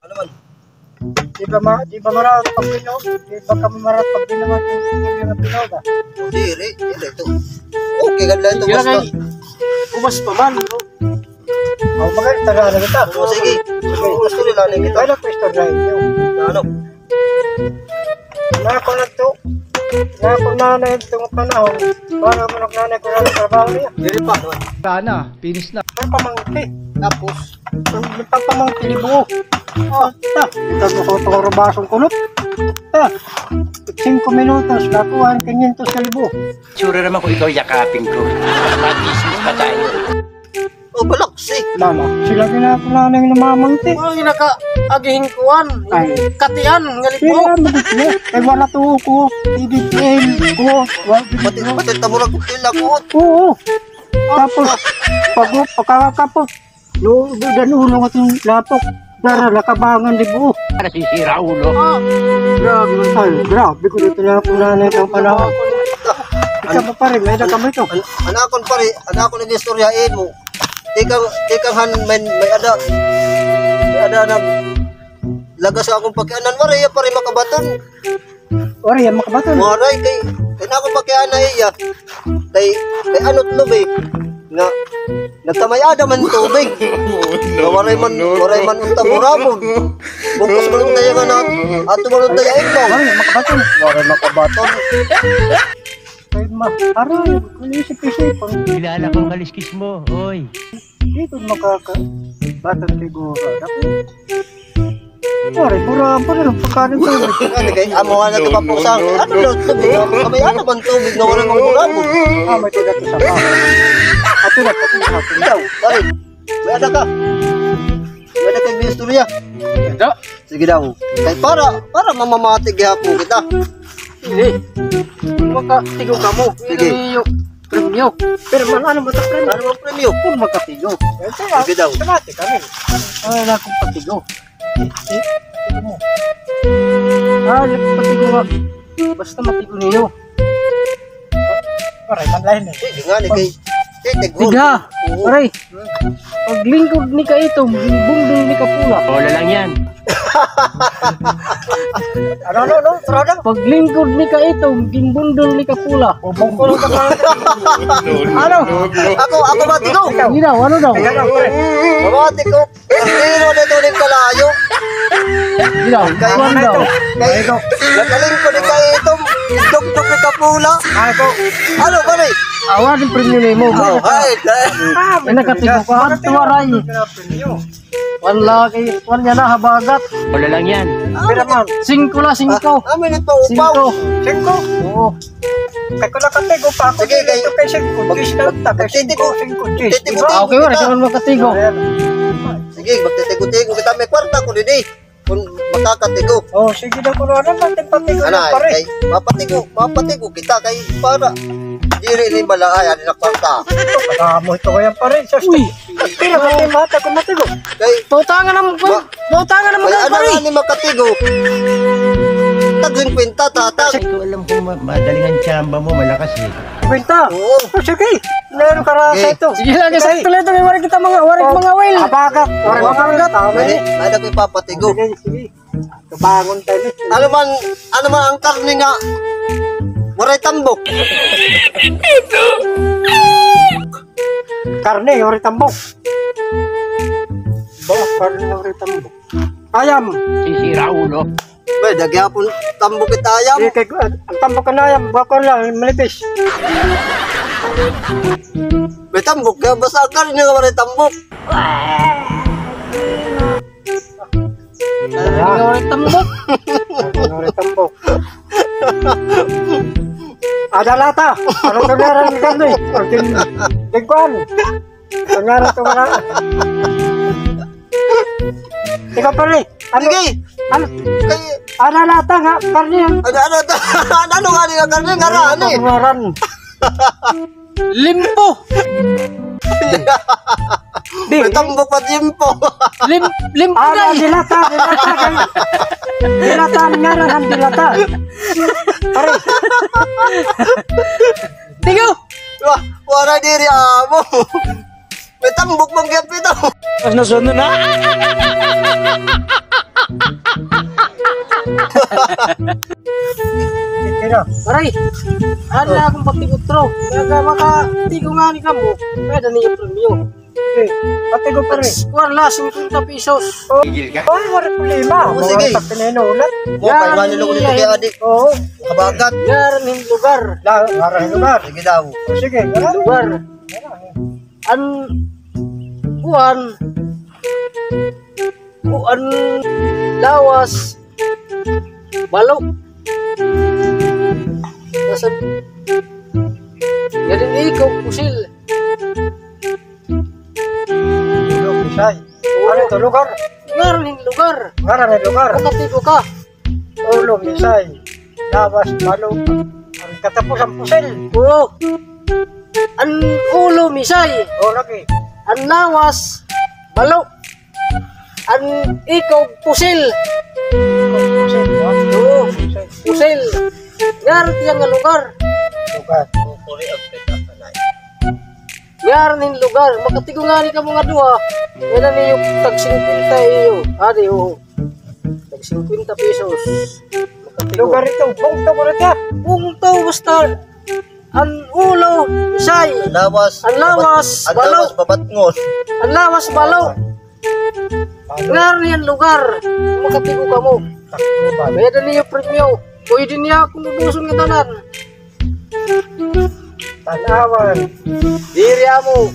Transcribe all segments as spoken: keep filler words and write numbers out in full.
Ano man? Di ba ma-, di ba maraot pag pinaw? Di ba kamo maraot pag pinaw? Diri, diri ito. Okay, ganda ito, basta. Ubas pa man. O, maganda, tagaan na kita. O, sige. Sige. Gusto nila na kita. Ano ko istorya inyo? Ano? Nako na to. Nako na na itong panahon. Para mo naglanay ko na ng trabaho niya. Diri pa. Sana, finish na. Ang pamangti. Tapos? Ang pamangti ni Buo. O, ta. Ito ko itong rabasong kulot. Ta. Singko minutos, nakuha ang kinyentos na libo. Sure naman kung ikaw yakapin ko. Mag-business pa tayo. O, balaksi. Lala, sila ginapula na yung namamangti. Mga ginakaagihin kuan. Ay. Katian, nga libo. Sila, mabit niya. Kay wala to ko. Ibig ko. Pati, pati tamurag ko sila ko. Oo. Tapos, pag, pagkakapos, no, dan ulo nga itong lapok. Dara, nakabangan di buo. Para sisira ulo. Grabe. Ay, grabe ko dito na po na itong panahon. Ikaw pa rin, may nakamo ito. An-, anakon pare, anakon nag-istorya imo. Tikang, tikang han, may, may ada. May ada na lagas akong pakianan. Waray, pare, makabaton. Waray, makabaton. Waray, kay, kay nako pakiana iya. Kay, kay anot lubi. Nga, nagkamay-ada man tubig. Nga waray man, waray man unta burabon. Bukos man unta iya nga na, ato man unta iya ikaw. Waray, makabaton. Waray, makabaton. Kay ma-, aray, kung isip-isip, ang kilala kong kaliskis mo, oy. Dito makaka-, batang figura. Pare, pura, pura lang pagkain ko. Ano kay, amo nga na ito papusa. Ano daw tubig? Kami ano man tubig na wala mang bulabog? Ah, may tiga ito sa pa. Ato na, pati na, pati na. Ikaw, pare, may ada ka. May ada ka istorya. Ito? Sige daw. Kay para, para mamamati gihapon kita. Sige. Makatigo kamo. Sige. Iyo, premyo. Pero man, ano mo ito premyo? Ano mo premyo? Kung makatigo. Sige daw. Samati kami. Ah, wala akong patigo. Eh, eh, ano? Ah, wala akong patigo nga. Basta matigo niyo. Aray, man lain eh. Sige nga ni kay, kay Tigol. Tiga. Oo. Aray. Paglingkod ni Kaitom, bundol ni Kapula. Bola lang yan. Ano, ano, ano? Sarado? Paglingkod ni Kaitom, ginbundol ni Kapula. Bubungkol ka pa. Ano? Ako, ako ba, Tigo? Ikaw. Hindi daw, ano daw? Ikaw, pre. Mabati ko. Pero dito din kalayo. Hindi daw, kay, ano daw? Kay, nakalingkod ni Kaitom, gindukdok ni Kapula. Ano, pare? Awa, di premyo nimo. Oh, ay, ay. Ay, nakatigo ka. Ato, aray. Wan lagi, wan niya na habagat. Wala lang yan. Pira man? Singko la, singko. Ah, amin ito, upaw. Singko. Singko? Oo. Kay ko nakatigo pa ako. Sige, kay, ito kay singko, mag-, diyes na ta, kay magtitigo. Singko, singko, diyes, magtitigo, diba? Ah, okay, wala ka man makatigo. Sige, magtitigo-tigo kita, may kwarta ko didi. Kung makakatigo. Oh, sige daw, kuno, ano man, patigo na, pare. Kay, mapatigo, mapatigo kita, kay para diri ni balaay, ano na kwarta. Pagkamo ito kaya, pare. Sus, uy. Pira ba ito, mata ko matigo? Kay, pautangan naman ko. Ma-, pautangan naman ko, pare. Ay, ano nga ni makatigo? Tag singkwenta, tatag. Hindi ko alam kung ma-, madaling ang tsamba mo, malakas eh. Kwenta? Oo. Oh, sige. Meron ka rasa ito. Sige lang, sakto lang ito. Kay waray kita mga, waray mga oil. Habagat. Waray mga habagat. Tama eh. May, may na ko ipapatigo. Sige, sige. Kabangon tayo. Ano man, ano man ang karne nga waray tambok? Karne, waray tambok. Ba, karne, waray tambok. Ayam. Sisira ulo. May, da gihapon tambok it ayam. Di, kay, an tambok kan ayam, baka la, manipis. May tambok, kay basta an karne nga waray tambok. Karne nga waray tambok. Karne nga waray tambok. Ada lata. Ano ka meron ni karne? Or kin-, kinkuan. Ang ngaran ko mga. Ikaw, pare, ano? Sige. Ano? Kay ano lata nga, karne yan? Ano, ano, ano, ano nga nila karne? Ngaran, eh. Ngaran. Limpo. Di. May tambok pa limpo. Lim-, limpo na. Ah, dilata, dilata, kay dilata, ang ngaran, ang dilata. Pare. Tigo. Wah, wala diri, amo. May tambok man gihap ito. Mas nasunod na. Tira. Aray, ano na akong patigutro? Kaya makatigo ngani kamo. Kaya na niyo premyo. Okay. Patigo pa rin. Kuwan la, singkwenta pesos. Oh. Gigil ka? Oh, wala problema. Oo, sige. Mga takti na inulat. Oo, kaiwanan ko dito kay Adi. Oo. Kabagat. Ngaran hin lugar. La, ngaran hin lugar. Sige daw. Oh, sige, ngaran. Lugar. An, kuwan. Kuwan, lawas. Balo. Nasa, ngaran ikaw, pusil. Ulo, Misay. Ano ito, lugar? Ngaran hin lugar. Ngaran hin lugar. Makatigo ka. Ulo, Misay. Lawas, balo. An katapusan, pusil. Oo. An ulo, Misay. Oo, lagi. An lawas, balo. An ikaw, pusil. Pusil, ha? Oo. Pusil. Pusil. Ngaran hiya nga lugar. Lugar. Ngaran hin lugar. Makatigo ngani kamo nga duha. Kaya na niyo tag singkwenta iyo. Adi, oo. Tag singkwenta pesos. Makatigo. Lugar ito. Bungto ko rin ka. Bungto, basta. An ulo, Misay. An lawas, an lawas, balo. An lawas, babatngos. An lawas, balo. Balo. Ngaran hiya nga lugar. Makatigo kamo. Tacloban. Kaya na niyo premyo. Pwede niya akong ubuson nga tanan. Tanauan. Diri amo.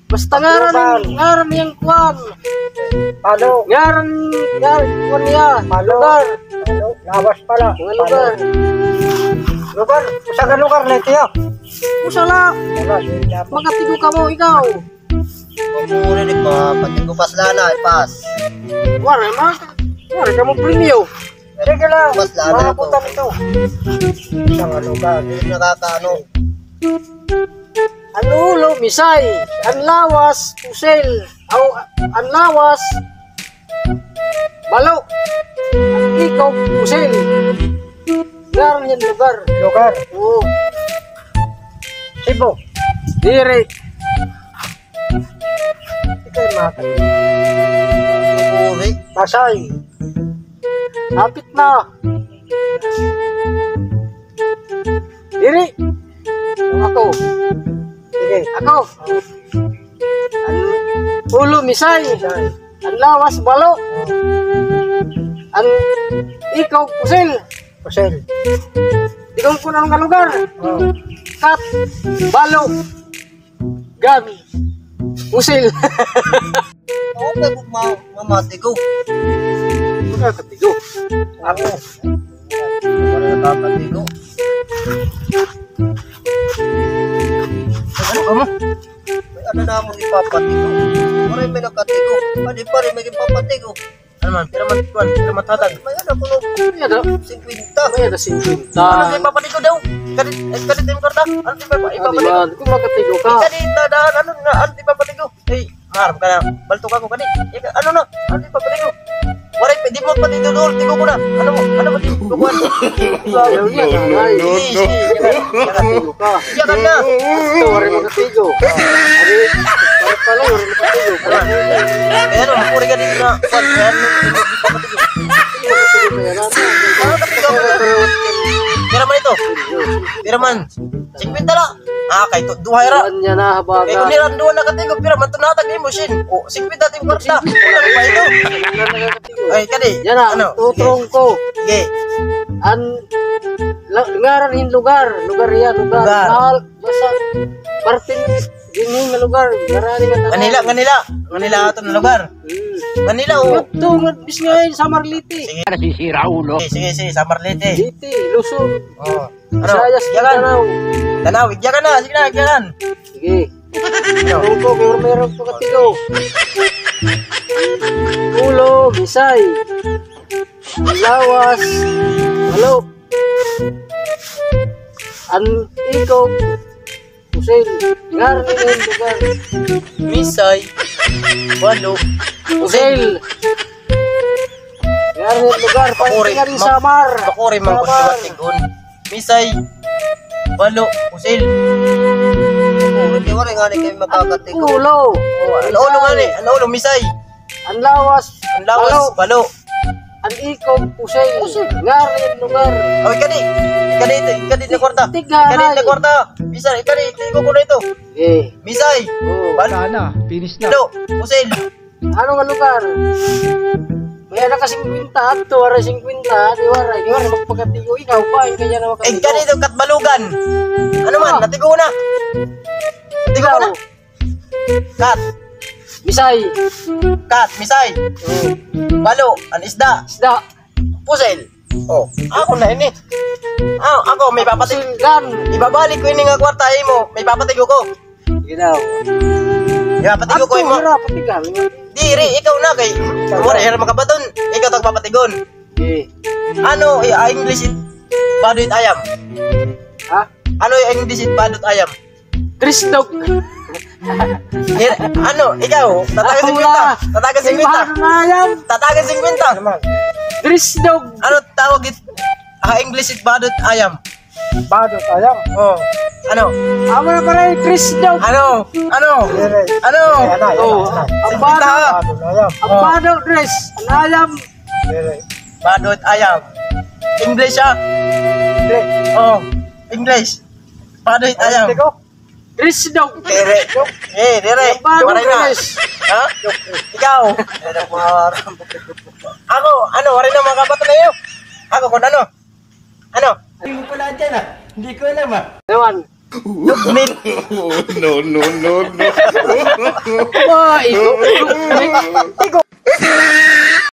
Basta ngaran, Tacloban. Ngaran hiya nga kuwan. Balo. Ngaran, ngaran kuwan hiya. Balo. Lugar. Balo. Lawas pala. Mga lugar. Balo. Lugar. Usa ka lugar na ito, ya. Usa la. Wala, sige, dapat. Makatigo kamo, ikaw. Kamo rin, ikaw, patigo, pas la na, ipas. Wala, ma-, wala kamo premyo. Sige lang, mas lalo mga ito. Putang ito. Isang ano ka, hindi nakakaano. An ulo, Misay. An lawas, pusil. Aw, an lawas, balo. An ikaw, pusil. Lugar, yan, lugar. Lugar. Oo. Cebu. Diri. Ikaw, mga ka-, Uri. Pasay. Hapit na. Diri. Ako. Sige. Ako. An ulo, Misay. Misay. An lawas, balo. Oh. An ikaw, pusil. Pusil. Di ko kun ano nga lugar. Oh. Kat, balo. Gun. Pusil. Oo, pero ma-, mamatigo. Makakatigo. Ako. Wala nakakatigo. Ano ka mo? May ano na mo ipapatigo. Waray may nakatigo. Pwede pa rin may ipapatigo. Ano man? Pira man, kuwan, pira man hatag? May ano ko, no? May ano? Singkwenta. May ano, singkwenta. Ano kay papatigo daw? Kadit, eh, kadit yung karta? Ano kay papa-, ipapatigo? Ano man? Kung makatigo ka. Kadit, dadaan, ano na, ano kay papatigo? Eh, maharap ka na. Balto ka ko, kadit. Eh, ano na? Ano kay papatigo? Waray, di mo patigo doon, tigo ko na. Ano mo? Ano mo, tigo ko na? Ayaw niya, ay. Sige, sige, sige. Makatigo ka. Yakan na. Ito, waray makatigo. Ari, waray pala, waray makatigo. Pero, puri ka dito na, kuwan, kaya ano, hindi pa makatigo. Hindi makatigo kaya na. Ano, makatigo ka na? Pira man ito? Pira man? Singkwenta la. Ah, kay to, duhay ra. Kuwan niya na, habaga. Kay kung nira duha nakatigo, pira man ito natag ni mo, Shin? O, singkwenta, di mo karta. Wala pa ito. Ay, kadi. Yan na, ano? Tutrong ko. Sige. An, la-, ngaran hin lugar. Lugar yan, lugar. Lugar. Mahal, basta, parte dinhi nga lugar. Ngarani nga tanan. Manila, Manila. Manila, ato na lugar. Hmm. Manila, o. Ito, nga, bis nga yun, Samarliti. Sige. Nasisira ulo. Sige, sige, sige, Samarliti. Liti, Luzon. Oh. Ano? Visayas, Mindanao. Mindanao, igyakan na. Sige na, igyakan. Sige. Ano? Tungko, kay meron pa katigo. Ulo, Bisay. Lawas, Balo. An ikog, Pusil. Ngaran hin lugar. Misay. Balo. Pusil. Ngaran hin lugar. Pakuri, Pakuri, Samar. Pakuri man ko Samar. Misay. Balo. Pusil. Pakuri, kay waray ngani kami makakatigo. Ulo. Oh, an ulo ngani, an ulo, Misay. An lawas, An lawas, Balo. Balo. An ikog, pusil. Pusil. Ngar, lugar. O, ikadi. Ikadi ito, ikadi na kwarta. Tiga, ikadi na kwarta. Bisa, ikadi, tigo ko na ito. Eh. Misay. Oo. Sana, finish na. Ito, pusil. Ano nga lugar? May anak ka singkwenta, ato, waray singkwenta, di waray, di waray, magpakatigo, ikaw pa, ang kaya na makatigo. Eh, ganito, Katbalugan. Ano man, natigo na. Natigo na. Kat. Misay. Kat, misay. Oo. Balo, an isda. Isda. Pusil. Oh, ako na ini. Ah, ako, may papatigo. Pusil, gan. Ibabalik ko ini nga kwarta, imo. May papatigo ko. Sige daw. May papatigo ko, imo. Hira, patigan. Diri, ikaw na kay. Wala, hira makabaton. Ikaw tagpapatigon. Eh. Ano, eh, ah, English it, badut ayam? Ha? Ano yung English it, badut ayam? Chris Dog. Eh, ano, ikaw, tatagan singkwenta. Tatagan singkwenta. Tatagan singkwenta. Chris Dog. Ano tawag it, ah, English it, badut ayam? Badut ayam. Oh. Ano? Amo na pare, Chris Dog. Ano? Ano? Ano? Oh, ang badut. Badut ayam. Ang badut, Chris. Ang ayam. Badut ayam. English, ah. English. Oh, English. Badut ayam. Chris Dog. Dire. Eh, dire. Badut, Chris. Ha? Ikaw. Ako, ano, waray na mga kabataan na iyo. Ako, kung ano. Ano? Hindi ko pala dyan, ah. Hindi ko alam, ah. Ewan. No, no, no, no. Wah, igo, igo, igo.